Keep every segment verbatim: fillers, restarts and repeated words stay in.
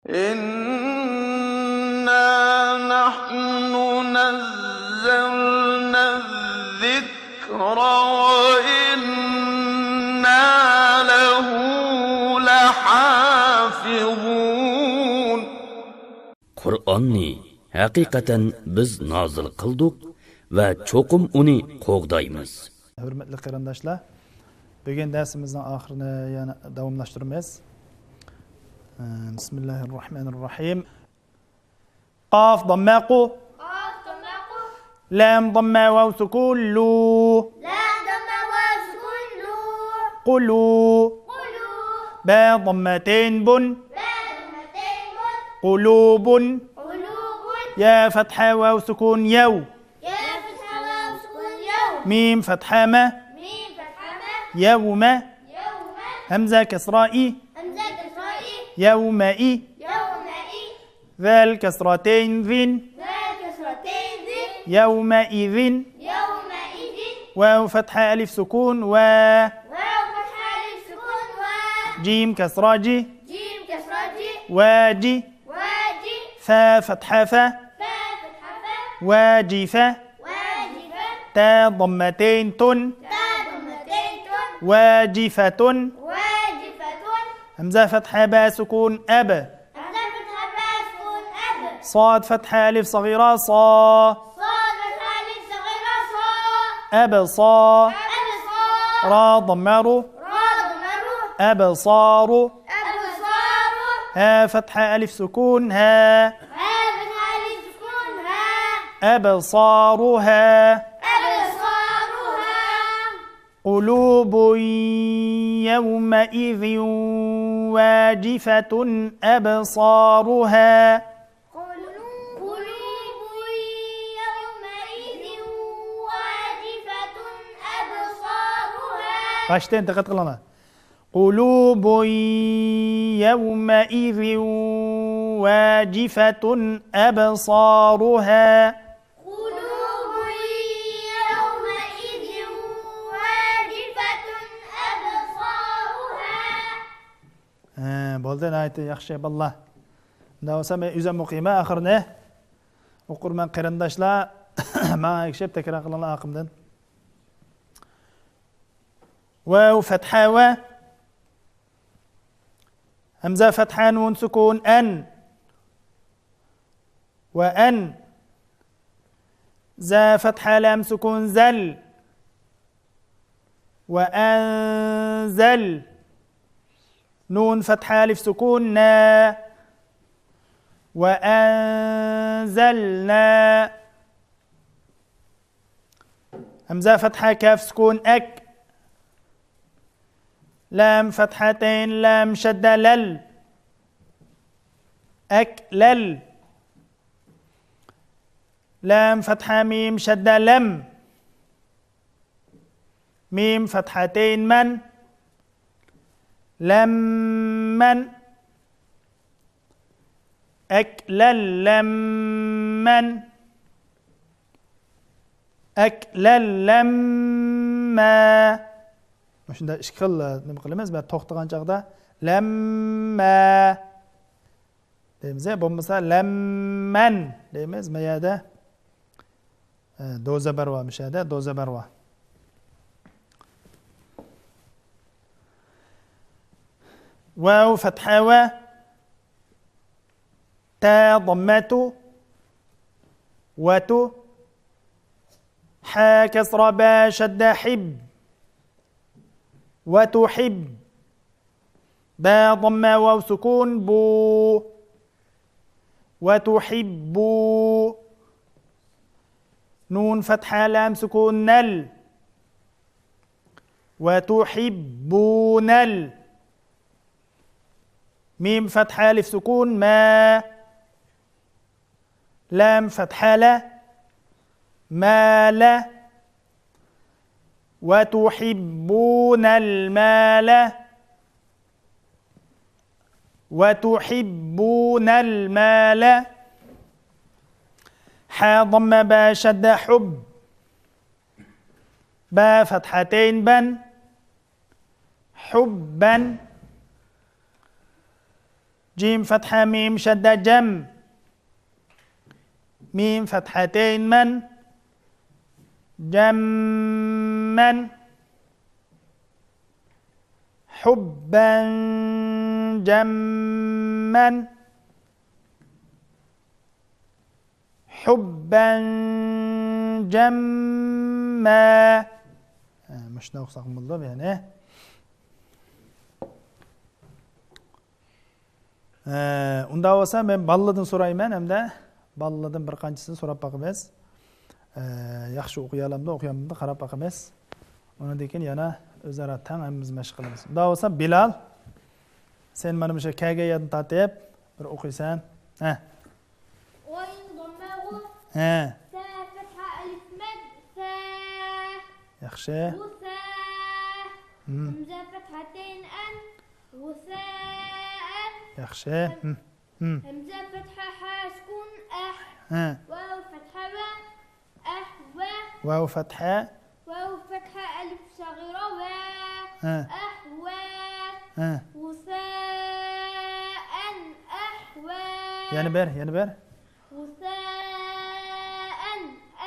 إنا نحن نزلنا الذكر وإنا له لحافظون. قۇرئاننى ھەقىقەتەن بىز نازىل قىلدۇق ۋە چوقۇم ئۇنى قوغدايمىز. ھۆرمەتلىك قېرىنداشلار، بۈگۈن دەرسىمىزنىڭ ئاخىرىنى يەنە داۋاملاشتۇرىمىز. بىسمىللاھىررەھمانىررەھىم. قاف ضمة قۇ. قاف ضمة قۇ. لام ضمة واو سكون لو. لام ضمة واو سكون لو. قلو. قلو. با ضمتين بن. با ضمتين بن. قلوب. قلوب. يا فتحة واو سكون يو. يا فتحة واو سكون يو. ميم فتحة ما. ميم فتحة ما. يوم. يوم. همزة كسرة إي. همزة كسرة إي. يومئ. يومئ. ذال كسرتين ذن. ذال كسرتين ذن. يومئذ. يومئذ. واو فتحة ألف سكون وا. واو فتحة ألف سكون وا. جيم كسرة جي. جيم كسرة جي. واجي. واجي. فا فتحة فا. فا فتحة فا. واجفة. واجفة. تا ضمتين تن. تا ضمتين تن. واجفة. واجفة. همزة فتحة با سكون أب. همزة فتحة با سكون أب. صاد فتحة ألف صغيرة صا. صاد فتحة ألف صغيرة صا. أبصا. أبصا. را ضمة رو. را ضمة رو. أبصار. أبصار. ها فتحة ألف سكون ها. ها فتحة ألف سكون ها. أبصارها. أبصارها. قلوب يومئذ واجفة أبصارها. قلوب يومئذ واجفة أبصارها. باشتىن دىققەت قىلىڭلار. قلوب يومئذ واجفة أبصارها. قلوب يومئذ واجفة أبصارها. ھە، بولدى، ناھايىتى ياخشى، بالىلار. مۇنداق بولسا، مەن ئۆزۈم ئوقۇيمەن ئاخىرىنى. ئوقۇرمەن قېرىنداشلار، ماڭا ئەگىشىپ تەكرار قىلىڭلار ئارقامدىن. واو فتحة ۋە. ھەمزە فتحة نون سكون ئەن. ۋە ئەن. زا فتحة لام سكون زەل. ۋە ئەنزەل. نون فتحة ألف سكون نە. ۋە ئەنزەلنە. ھەمزە فتحة كاف سكون ئەك. لام فتحتين لام شدة لەل. ئەكلەل. لام فتحة ميم شدة لەم. ميم فتحتين مەن. لەممەن. ئەكلەللەممەن. ئەكلەللەممە. مۇشۇنداق ئىككى خىل، نېمە قىلىمىز؟ بىر توختىغان چاغدا لەممە دەيمىز، يا بولمىسا لەممەن دەيمىز. ما يەردە، ئە، دو زەبەر بار، مۇشۇ يەردە دو زەبەر بار. ۋاۋ فتحة ۋە. تا ضمة ۋە تو. ح كسرة با شدة حب. ۋە تو حب. با ضمة واو سكون بو. ۋە تو حب بو. نون فتحة لام سكون نەل. ۋە تو حب بو نەل. ميم فتحة ألف سكون ما. لام فتحة لا. ما لا. وتحبون المال. وتحبون المال. حا ضمة با شدة حب. با فتحتين بن. حبا. جىم فەتھە مىم شەددە جەم. مىم فەتھەتەين مەن. جەممەن. حبا جەممەن. حبا جەممە. ھە، مۇشۇنداق ئوقۇساق بولىدۇ، يەنى. ھە، ئۇنداق بولسا، مەن بالىلاردىن سورايمەن، ھەمدە بالىلاردىن بىر قانچىسىنى سوراپ باقىمىز. ھە، ياخشى ئوقۇيالامدۇ، ئوقۇيالمامدۇ، قاراپ باقىمىز. ئۇنىڭدىن كېيىن يەنە ئۆزئارا تەڭ ھەممىمىز مەشىق قىلىمىز. ئۇنداق بولسا، بىلال، سەن مانا مۇشۇ كەلگەن يەردىن تارتىپ بىر ئوقۇيسەن. ھە. غايىن ضمة غۇ. ھە. سا فتحة ألف مد سا. ياخشى. غۇسا. ھىم. ھەمزە فتحتين أن. غۇسائەن. ياخشى. ھىم. ھىم. ھەمزە فتحة حا سكون أح. ھە. واو فتحة وا. أحوة. واو فتحە. واو فتحة ألف صغيرة وا. ھە. أحوة. ھە. غثاء أحوة. يەنە بىر، يەنە بىر. غثاء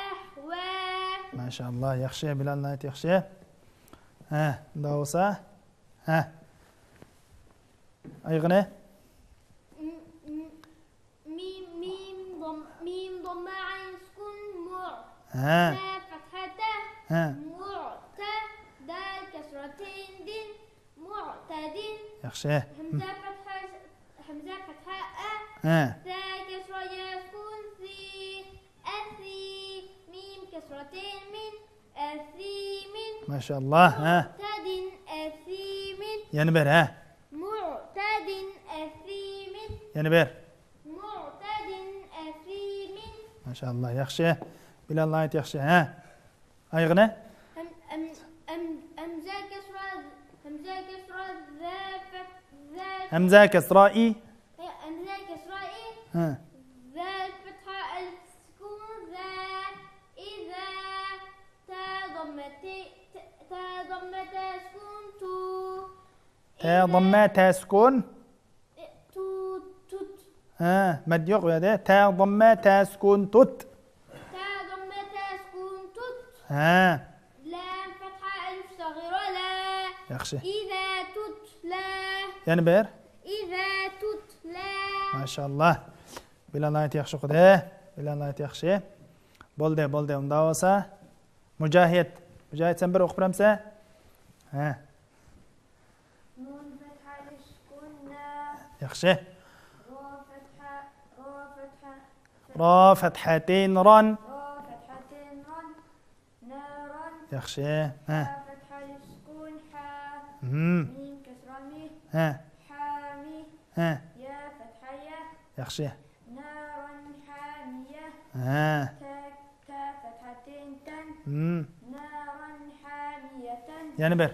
أحوة. ماشاءاللا، ياخشى، بىلال ناھايىتى ياخشى. ھە، ئۇنداق بولسا. ھە. ئايىغىنى. م-، م-، ميم، ميم ضم-، ميم ضمة عين سكون مع. ھە. تا فتحة تا. ھە. معتة. دال كسرتين دين. معتد. ياخشى. ھەمزە فتحة، ھەمزە فتحة ئە. ھە. سا كسرة يا سكون سي. أثي. ميم كسرتين مين. أثيم. ماشاءاللا، ھە. معتد أثيم. يەنە بىر، ھە. معتد أثيم. يەنە بىر. معتد أثيم. ماشاءاللا، ياخشى. بىلال ناھايىتى ياخشى، ھە. ئايىغىنى. ھەم-، ھەم-، ھەم-، ھەمزە كەسرە، ھەمزە كەسرە، زە فەت-، زە ھەمزە كەسرە ئى. ھە، ھەمزە كەسرە ئى. ھە. زە فەتھە ئەلىف سۇكۇن، زە، ئىزە، تە ضمە تى، تە، تە ضمە تە سۇكۇن، تۇ. تە ضمە تە سۇكۇن. تۇت، تۇت. ھە، مەد يوق بۇ يەردە. تە ضمە تە سۇكۇن تۇت. تە ضمە تە سۇكۇن تۇت. ھە. لام فتحة ألف صغيرة لا. ياخشى. إذا تتلى. يەنە بىر. إذا تتلى. ماشاءاللا. بىلال ناھايىتى ياخشى ئوقۇدى. بىلال ناھايىتى ياخشى. بولدى، بولدى. ئۇنداق بولسا، مۇجاھىد. مۇجاھىد، سەن بىر ئوقۇپ بېرەمسەن؟ ھە. نۇن فەتھە سۇكۇن نە. ياخشى. را فەتھە، را فەتھە. را فەتھەتەين ران. را فەتھەتەين ران. ناران. ياخشى. ھە. ھا فەتھە سۇكۇن ھا. ھىم. مىم كەسرە مى. ھە. ھامى. ھە. يا فەتھە يا. ياخشى. ناران ھامىيە. ھە. تە، تە فەتھەتەين تەن. ھىم. ناران ھامىيەتەن. يەنە بىر.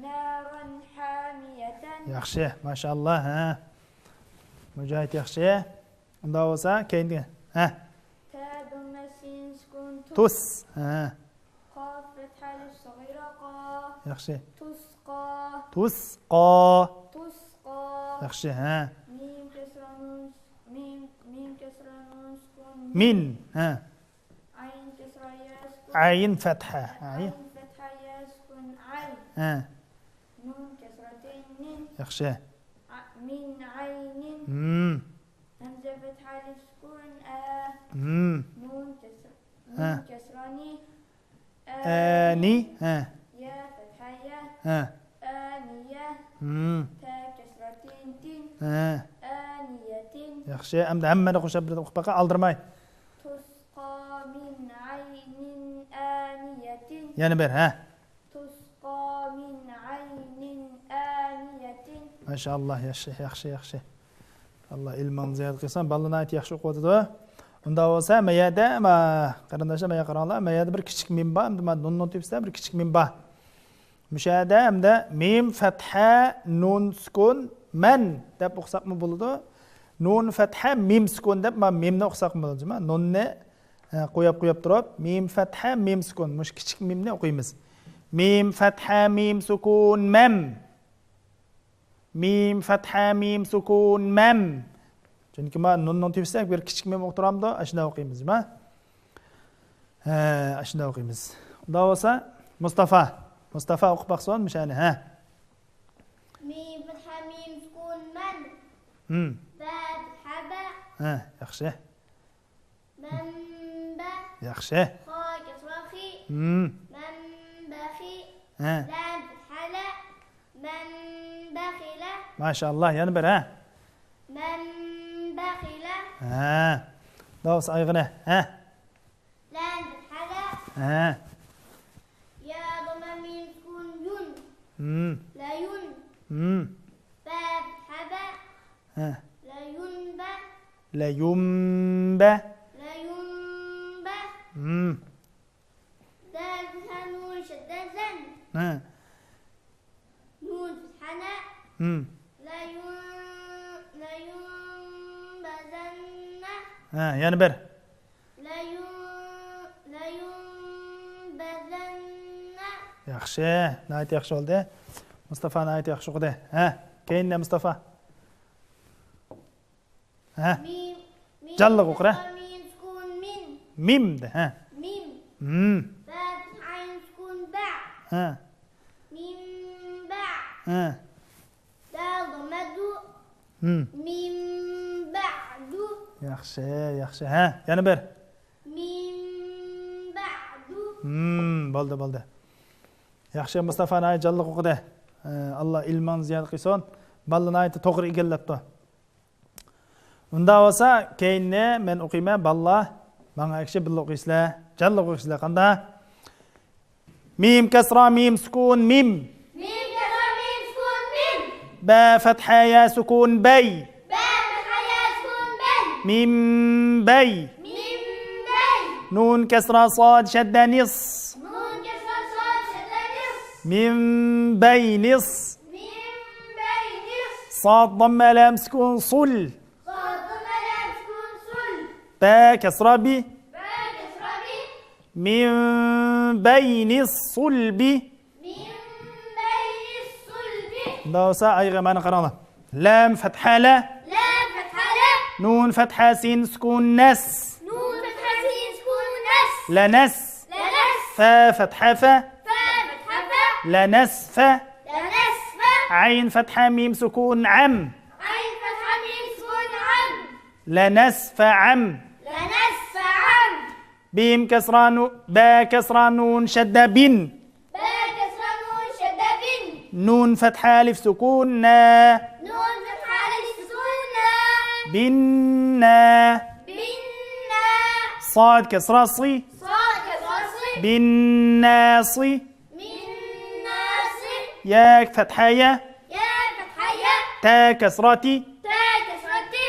ناران ھامىيەتەن. ياخشى، ماشائاللا، ھە. مۇجاھىد ياخشى. ئۇنداق بولسا، كەينىدىكى. ھە. تە ضمە سىن سۇكۇن تۇس. تۇس، ھە. قاف فەتھە سۇغىرە قا. ياخشى. تۇسقا. تۇسقا. تۇسقا. ياخشى، ھە. مىم كەسرە نۇن، مىم، مىم كەسرە نۇن سۇكۇن مىن. مىن، ھە. ئايىن كەسرە يا سۇكۇن. ئايىن فەتھە. ئايىن. ئايىن فەتھە يا سۇكۇن ئاين. ھە. نۇن كەسرەتەين نىن. ياخشى. ئا، مىن ئاينىن. ھىم. ھەمزە فەتھە ئەلىف سۇكۇن ئە. ھىم. نۇن كەسرە، ھە. نۇن كەسرە نى. ئەنى. ئەنى. ھە. يا فەتھە يا. ھە. ئانىيە. ھىم. تە كەسرەتەين تىن. ھە. ئانىيەتىن. ياخشى. ئەمدى ھەممىنى قوشۇپ بىر ئوقۇپ باقاي، ئالدىرىماي. تۇسقا مىن ئاينىن ئانىيەتىن. يەنە بىر، ھە. تۇسقا مىن ئاينىن ئانىيەتىن. ماشائاللا، ياخشى، ياخشى، ياخشى. ئاللا ئىلمىڭنى زىيادە قىلسۇن. بالىلار ناھايىتى ياخشى ئوقۇۋاتىدۇ. ئۇنداق بولسا، ما يەردە، ما، قېرىنداشلار، ما يەردە قاراڭلار. ما يەردە بىر كىچىك مىم بار. ما نۇننىڭ تۆپىسىدە بىر كىچىك مىم بار. مۇشۇ يەردە ئەمدى مىم فەتھە، نۇن سۇكۇن، مەن دەپ ئوقۇساقمۇ بولىدۇ. نۇن فەتھە، مىم سۇكۇن دەپ، ما، مىمنى ئوقۇساقمۇ بولىدۇ. ما، نۇننى، ئە، قويۇپ، قويۇپ تۇرۇپ، مىم فەتھە، مىم سۇكۇن. مۇشۇ كىچىك مىمنى ئوقۇيمىز. مىم فەتھە، مىم سۇكۇن، مەم. مىم، فەتھە، مىم، سۈكۈن، مەم. چۈنكى ما نۇننىڭ تۈۋىسىدە بىر كىچىك مىم ئولتۇرامدۇ؟ ئاشۇنداق ئوقۇيمىز، ما؟ ھە، ئاشۇنداق ئوقۇيمىز. ئۇنداق بولسا، مۇستافا. مۇستافا ئوقۇپ باقسۇن، مۇشۇنى، ھە. مىم، فەتھە، مىم، سۈكۈن، مەن. ھىم. بە، فەتھە، بە. ھە، ياخشى. مەنبە. ياخشى. خا كەسرە خى. مم. مەنبەخى. ھە. لام فەتھە لە. مەنبەخىلە. ماشائاللا، يەنە بىر، ھە. مەنبەخىلە. ھە. داۋۇس ئايغىنە، ھە. لام فەتھە لە. ھە. يا ضمە ميم سكون يون. مم. لەيۇن. مم. بە فەتھە بە. ھە. لەيۇنبە. لەيۇمبە. لەيۇمبە. مم. دال فەتھە نۇن شەددە زەن. ھە. نۇن فەتھە نە. مم. لەيۇن، لەيۇنبەزەننە. ھە، يەنە بىر. لەيۇن، لەيۇنبەزەننە. ياخشى، ناھايىتى ياخشى بولدى. مۇستافا ناھايىتى ياخشى ئوقۇدى. ھە، كەينىدە مۇستافا. ھە؟ مىم، مىم جانلىق ئوقۇ، ھە؟ كەسرە مىم سۈكۈن مىن. مىم دە، ھە؟ مىم. مم. بە پەتھە ئەين سۈكۈن بە. ھە. مىم بە. ھە. دال ضمە دۇ. مم. مىم بەدۇ. ياخشى، ياخشى. ھە، يەنە بىر. مىم بەدۇ. مم، بولدى، بولدى. ياخشى، مۇستافا ناھايىتى جانلىق ئوقۇدى. ئە، ئاللا ئىلمىڭنى زىيادە قىلسۇن. بالىلار ناھايىتى توغرا ئىگىلەپتۇ. ئۇنداق بولسا، كەينىنى مەن ئوقۇيمەن، بالىلار ماڭا ئەگىشىپ بىللە ئوقۇيسىلەر. جانلىق ئوقۇيسىلەر، قانداق؟ مىم كەسرا مىم سۈكۈن مىم. مىم كەسرا مىم سۈكۈن مىم. بە فەتھە يە سۈكۈن بەي. بە فەتھە يە سۈكۈن بەي. مىم بەي. مىم بەي. نۇن كەسرا ساد شەددە نىس. نۇن كەسرا ساد شەددە نىس. مىم بەي نىس. مىم بەي نىس. ساد ضمە لام سۈكۈن سۇل. ساد ضمە لام سۈكۈن سۇل. بە كەسرا بى. بە كەسرا بى. مىن بەينى سۇلبى. مىن بەينى سۇلبى. مۇنداق بولسا، ئايىغى مەنە قاراڭلار. لام فەتھە لە. لام فەتھە لە. نۇن فەتھە سىن سۈكۈن نەس. نۇن فەتھە سىن سۈكۈن نەس. لەنەس. لەنەس. فە فەتھە فە. فە فەتھە فە. لەنەس فە. لەنەس فە. ئەين فەتھە مىم سۈكۈن ئەم. ئەين فەتھە مىم سۈكۈن ئەم. لەنەس فە ئەم. لەنەس فە ئەم. بىم كەسرا نۇ-، بە كەسرا نۇن شەددە بىن. بە كەسرا نۇن شەددە بىن. نۇن فەتھە ئەلىف سۈكۈن نە. نۇن فەتھە ئەلىف سۈكۈن نە. بىننە. بىننە. ساد كەسرا سى. ساد كەسرا سى. بىنناسى. بىنناسى. يا فەتھە يە. يا فەتھە يە. تە كەسرا تى. تە كەسرا تى.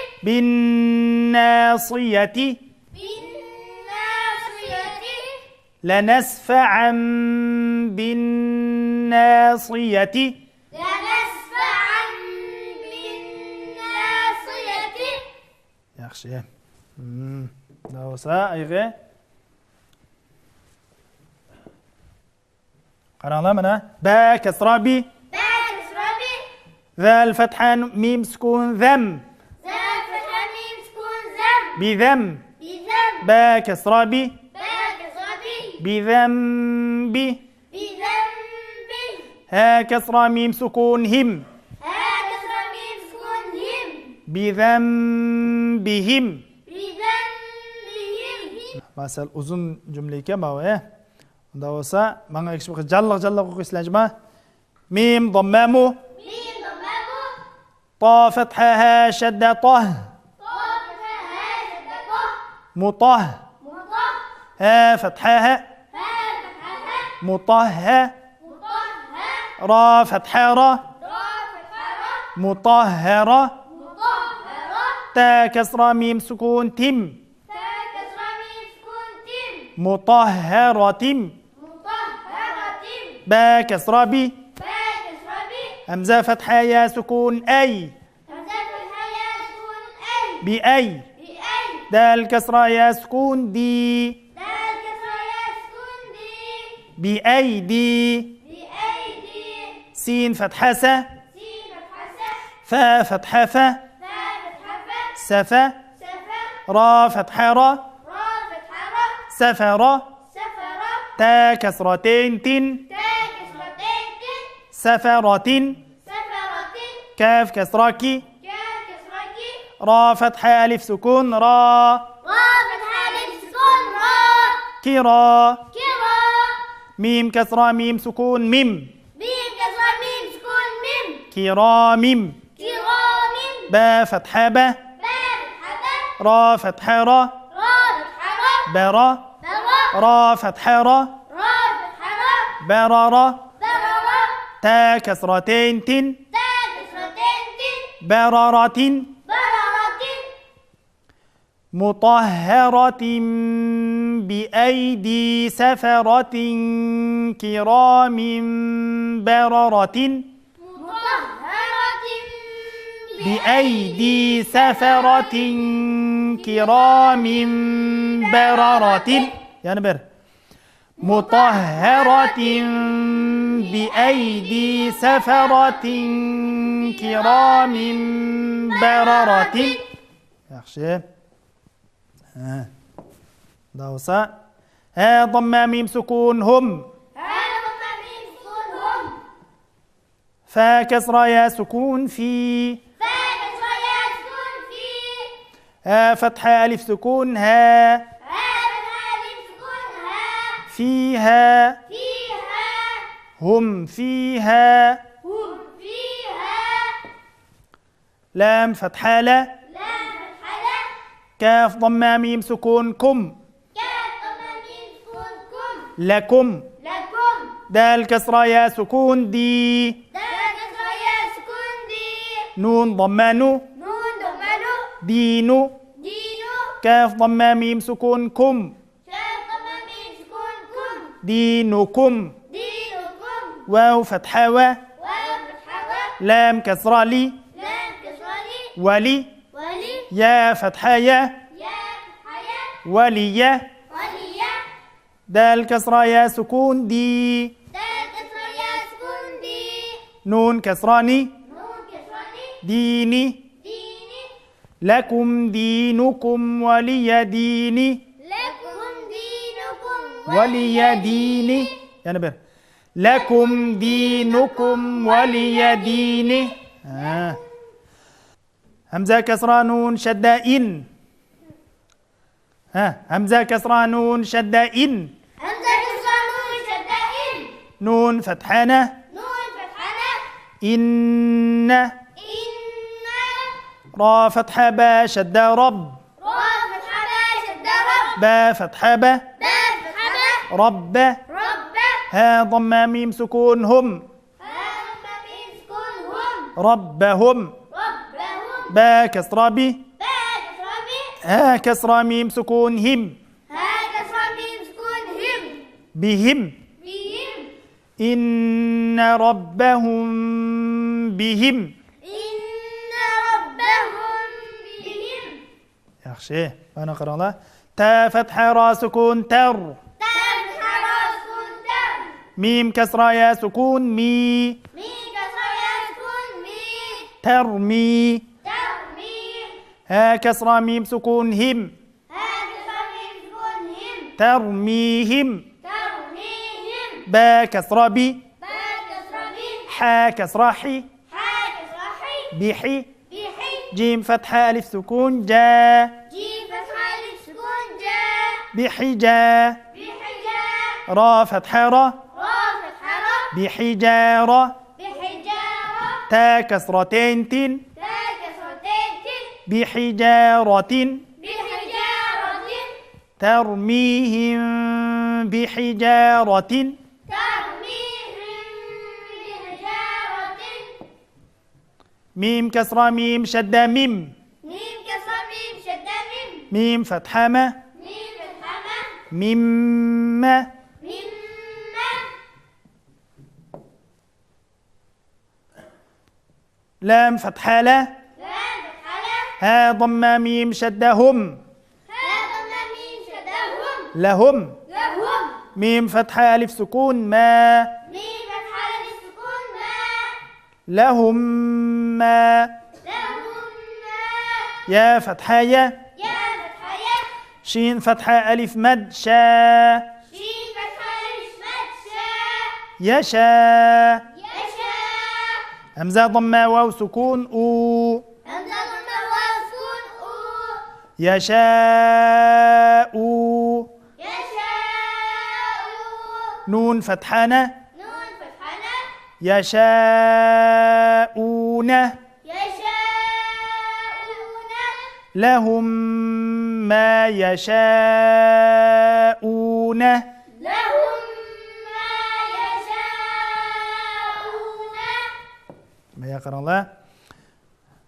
بىنناسىيەتى. بىنناسىيەتى. لەنەس فە ئەم بىنناسىيەتى. لەنەس فە ئەم بىنناسىيەتى. ياخشى. ھىم. مۇنداق بولسا، ئايىغى. قاراڭلار مانا. بە كەسرا بى. بە كەسرا بى. زال فەتھە مىم سۈكۈن زەم. زال فەتھە مىم سۈكۈن زەم. بىزەم. بىزەم. بە كەسرا بى. بە كەسرا بى. بىزەم بى. بىزەم بى. ھە كەسرا مىم سۈكۈن ھىم. ھە كەسرا مىم سۈكۈن ھىم. بىزەم بىھىم. بىزەم بىھىم. ماسەل ئۇزۇن جۈملە ئىكەن ماۋۇ، ھە. ئۇنداق بولسا، ماڭا ئەگىشىپ جانلىق-جانلىق ئوقۇيسىلەر، جۇما. مىم ضمە مۇ. مىم ضمە مۇ. تا فەتھە ھە شەددە تاھ. تا فەتھە ھە شەددە تاھ. مۇتاھ. مۇتاھ. ھە فەتھە ھە. ھە فەتھە ھە. مۇتاھھە. مۇتاھھە. را فەتھە را. را فەتھە را. مۇتاھھەرا. مۇتاھھەرا. تە كەسرا مىم سۈكۈن تىم. تە كەسرا مىم سۈكۈن تىم. مۇتاھھەراتىم. مۇتاھھەراتىم. بە كەسرا بى. بە كەسرا بى. ھەمزە فەتھە يە سۈكۈن ئەي. ھەمزە فەتھە يە سۈكۈن ئەي. بىئەي. بىئەي. دال كەسرا يە سۈكۈن دى. دال كەسرا يە سۈكۈن دى. بىئەيدى. بىئەيدى. سىن فەتھە سە. سىن فەتھە سە. فا فتحة ف. فا فتحة ف. سف. سف. را فتحة را. را فتحة را. سفر. سفر. تا كسرتين تن. تا كسرتين تن. سفرة. سفرة. كاف كسرة كي. كاف كسرة كي. را فتحة ألف سكون را. را فتحة ألف سكون را. كرا. كرا. ميم كسرة ميم سكون ميم. ميم كسرة ميم سكون ميم. كرام. كرام. با فتحة با. با فتحة با. را فتحة را. را فتحة را. برا. برا. را فتحة را. را فتحة را. برارا. برارا. تا كسرتين تن. تا كسرتين تن. برارة. برارة. مطهرة بأيدي سفرة كرام بررة. مطهرة بأيدي سفرة كرام بررة. يەنە بىر. مطهرة بأيدي سفرة كرام بررة. ياخشى. ھە. داۋسا. ھە ضمە ميم سكون هم. ھە ضمە ميم سكون هم. فا كسرة يا سكون في. فا كسرة يا سكون في. ها فتحة ألف سكون ها. ها فتحة ألف سكون ها. فيها. فيها. هم فيها. هم فيها. لام فتحة لا. لام فتحة لا. كاف ضمة ميم سكون كم. كاف ضمة ميم سكون كم. لكم. لكم. دال كسرة يا سكون دي. دال كسرة يا سكون دي. نون ضمة نو. نون ضمة نو. دينو. دينو. كاف ضمة ميم سكون كم. كاف ضمة ميم سكون كم. دينكم. دينكم. واو فتحة وا. واو فتحة وا. لام كسرة لي. لام كسرة لي. ولي. ولي. يا فتحة يا. يا فتحة يا. ولي. ولي. دال كسرة يا سكون دي. دال كسرة يا سكون دي. نون كسرة ني. نون كسرة ني. ديني. ديني. لكم دينكم ولي ديني. لكم دينكم ولي ديني. يەنە بىر. لكم دينكم ولي ديني. ھە. ھەمزە كەسرە نۇن شەددە ئىن. ھە، ھەمزە كەسرە نۇن شەددە ئىن. ھەمزە كەسرە نۇن شەددە ئىن. نۇن فەتھە نە. نۇن فەتھە نە. ئىننە. ئىننە. را فەتھە بە شەددە رەب. را فەتھە بە شەددە رەب. بە فەتھە بە. بە فەتھە بە. رەببە. رەببە. ھە ضەممە مىم سۇكۇن ھۇم. ھە ضەممە مىم سۇكۇن ھۇم. رەببەھۇم. رەببەھۇم. بە كەسرە بى. بە كەسرە بى. ھە كەسرە مىم سۇكۇن ھىم. ھە كەسرە مىم سۇكۇن ھىم. بىھىم. بىھىم. ئىننە رەببەھۇم بىھىم. ئىننە رەببەھۇم بىھىم. ياخشى. مانا قاراڭلار. تە فەتھە را سۇكۇن تەر. تە فەتھە را سۇكۇن تەر. مىم كەسرە يە سۇكۇن مى. مىم كەسرە يە سۇكۇن مى. تەرمى. تەرمى. ھە كەسرە مىم سۇكۇن ھىم. ھە كەسرە مىم سۇكۇن ھىم. تەرمىھىم. تەرمىھىم. بە كەسرە بى. بە كەسرە بى. ھە كەسرە ھى. ھە كەسرە ھى. بىھى. بىھى. جىم فەتھە ئەلىف سۇكۇن جە. جىم فەتھە ئەلىف سۇكۇن جە. بىھىجە. بىھىجە. را فەتھە را. را فەتھە را. بىھىجارە. بىھىجارە. تە كەسرەتەين تىن. تە كەسرەتەين تىن. بىھىجارەتىن. بىھىجارەتىن. تەرمىھىم بىھىجارەتىن. تەرمىھىم بىھىجارەتىن. مىم كەسرە مىم شەددە مىم. مىم كەسرە مىم شەددە مىم. مىم فەتھە مە. مىم فەتھە مە. مىممە. مىممە. لام فەتھە لە. لام فەتھە لە. ھە ضەممە مىم شەددە ھۇم. ھە ضەممە مىم شەددە ھۇم. لەھۇم. لەھۇم. مىم فەتھە ئەلىف سۇكۇن مە. مىم فەتھە ئەلىف سۇكۇن مە. لهم ما. يا فتحة يا. شين فتحة ألف مد شا. يشا. همزة ضمة واو سكون أو. يشاء. نون فتحة نا. يشاءون. لهم ما يشاءون. ما يقرأ الله.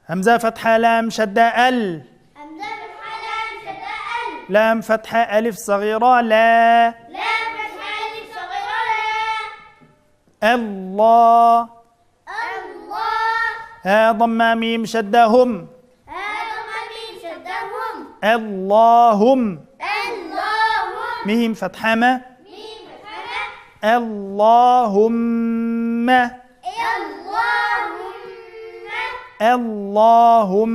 همزة فتحة لام شدة ال. لام فتحة ألف صغيرة لا. الله. ها ضمة ميم شدة هم. اللهم. ميم فتحة ما. اللهم. اللهم.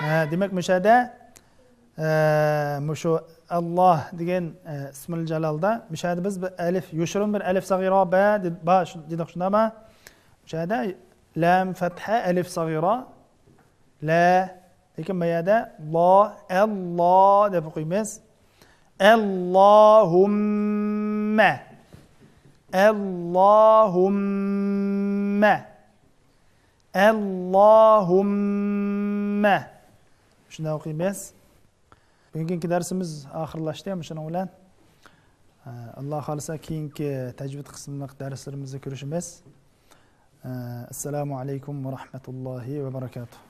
ھە، دېمەك، مۇشۇ يەردە، ئە، مۇشۇ ئاللا دېگەن، ئە، ئىسمىل جالالدا مۇشۇ يەردە بىز بىر ئەلىف، يوشۇرۇن بىر ئەلىف سەغىرە بە دېدۇق، شۇنداقمۇ؟ مۇشۇ يەردە لام فەتھە، ئەلىف سەغىرە، لە. لېكىن بۇ يەردە لا، ئەللا دەپ ئوقۇيمىز. ئەللاھۇممە. ئەللاھۇممە. ئەللاھۇممە. شۇنداق ئوقۇيمىز. بۈگۈنكى دەرسىمىز ئاخىرلاشتى مۇشۇنىڭ بىلەن. ئە، ئاللا خالىسا كېيىنكى تەجۋىد قىسمىلىق دەرسلىرىمىزدە كۆرۈشىمىز. ئە، ئەسسالامۇ ئەلەيكۇم ۋە رەھمەتۇللاھى ۋە بەرەكاتۇھ.